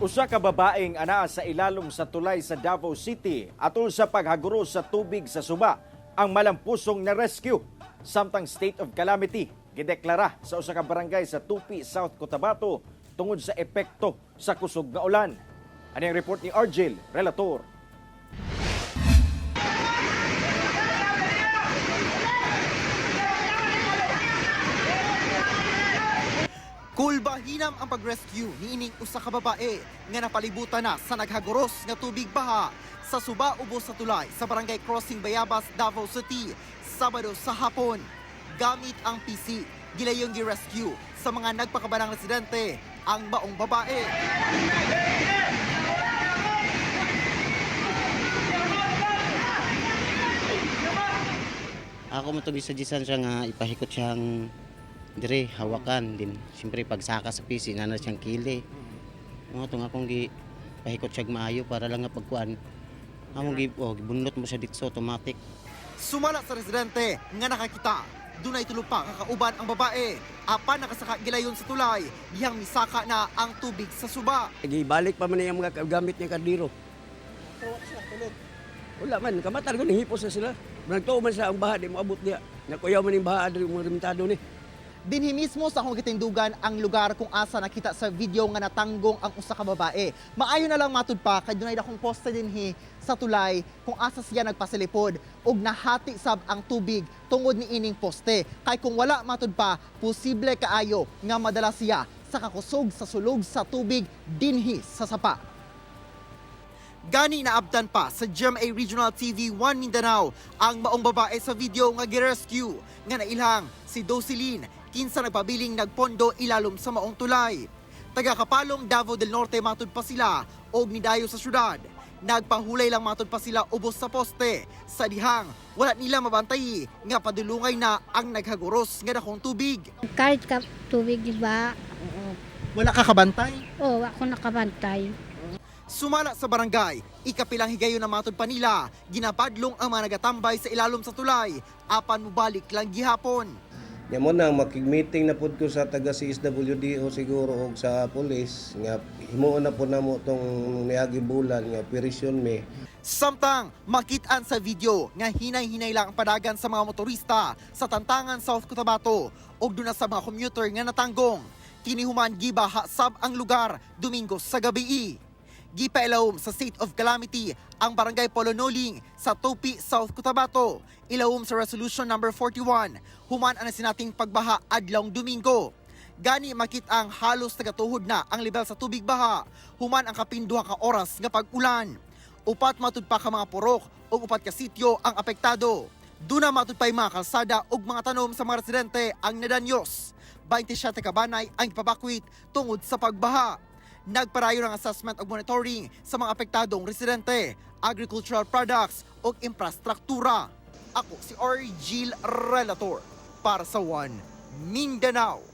Usa ka babaeng anaa sa ilalom sa tulay sa Davao City atol sa paghaguro sa tubig sa suba ang malampusong na rescue samtang state of calamity gideklara sa usa ka barangay sa Tupi, South Cotabato tungod sa epekto sa kusog nga ulan. Ani ang report ni Argel Relator. Kulbahinam ang pag-rescue niining usa ka babae nga napalibutan na sa naghaguros nga tubig baha sa suba ubos sa tulay sa Barangay Crossing Bayabas, Davao City, Sabado sa hapon. Gamit ang PC, gilayong gi-rescue sa mga nagpakabanang residente ang maong babae. Ako mo to gisan siya nga ipahikot siyang dire hawakan din. Siyempre pagsaka sa PC nana siyang kili. Mo to nga akong gi pahikot siya maayo para lang nga pagkuan. Among gi oh, gibunot mo siya dito automatic. Sumala sa residente nga nakakita, dunay tulo pa kakauban ang babae. Apan nakasaka gilayon sa tulay, dihang misaka na ang tubig sa suba. Gibalik pa man niya ang mga gamit niya kardiro. Wala man, kamatan ko, nihipos na sila. Nagtuo man sila ang baha, di mo abot niya. Nakuyaw man yung baha, diri mga remitado ni. Dinhi mismo sa akong gitindugan ang lugar kung asa nakita sa video nga natanggong ang usa ka babae. Maayo na lang matud pa kay dunay dakong poste dinhi sa tulay kung asa siya nagpasilipod ug nahati sab ang tubig tungod ni ining poste. Kay kung wala matud pa, posible kaayo nga madala siya sa kakusog sa sulog sa tubig dinhi sa sapa. Gani naabdan pa sa GMA Regional TV 1 Mindanao ang maong babae sa video nga girescue nga nailhang si Doceline kinsa nagpabiling nagpondo ilalom sa maong tulay. Taga Kapalong Davao del Norte matud pa sila og nidayo sa syudad. Nagpahulay lang matud pa sila ubos sa poste. Sa dihang wala nila mabantayi nga padulungay na ang naghaguros nga dakong tubig. Kahit ka tubig, di ba? Wala ka kabantay? Oo, ako nakabantay. Sumala sa barangay, ikapilang higayon na matod pa nila, ginapadlong ang mga nagatambay sa ilalom sa tulay, apan mubalik lang gihapon. Nya mo nang makig-meeting na pud ko sa taga CSWDO siguro og sa police nga himuon na pud namo tong niagi bulan nga operation mi. Samtang makitaan sa video nga hinay-hinay lang ang padagan sa mga motorista sa Tantangan, South Cotabato ug duna sa mga commuter nga natanggong. Kini human gibaha sab ang lugar Domingo sa gabi. Gipailawom sa state of calamity ang barangay Polonoling sa Topi, South Cotabato. Ilawom sa resolution number 41 human ang sinating pagbaha adlawng Domingo. Gani makit-ang halos nagatuhod na ang level sa tubig baha human ang kapinduha ka oras nga pag-ulan. Upat matud pa ka mga purok ug upat ka sityo ang apektado. Duna matud pa'y mga kalsada ug mga tanom sa mga residente ang nadanyos. 27 ka banay ang ipabakwit tungod sa pagbaha. Nagparayo ng assessment ug monitoring sa mga apektadong residente, agricultural products ug infrastruktura. Ako si Argil Relator para sa One Mindanao.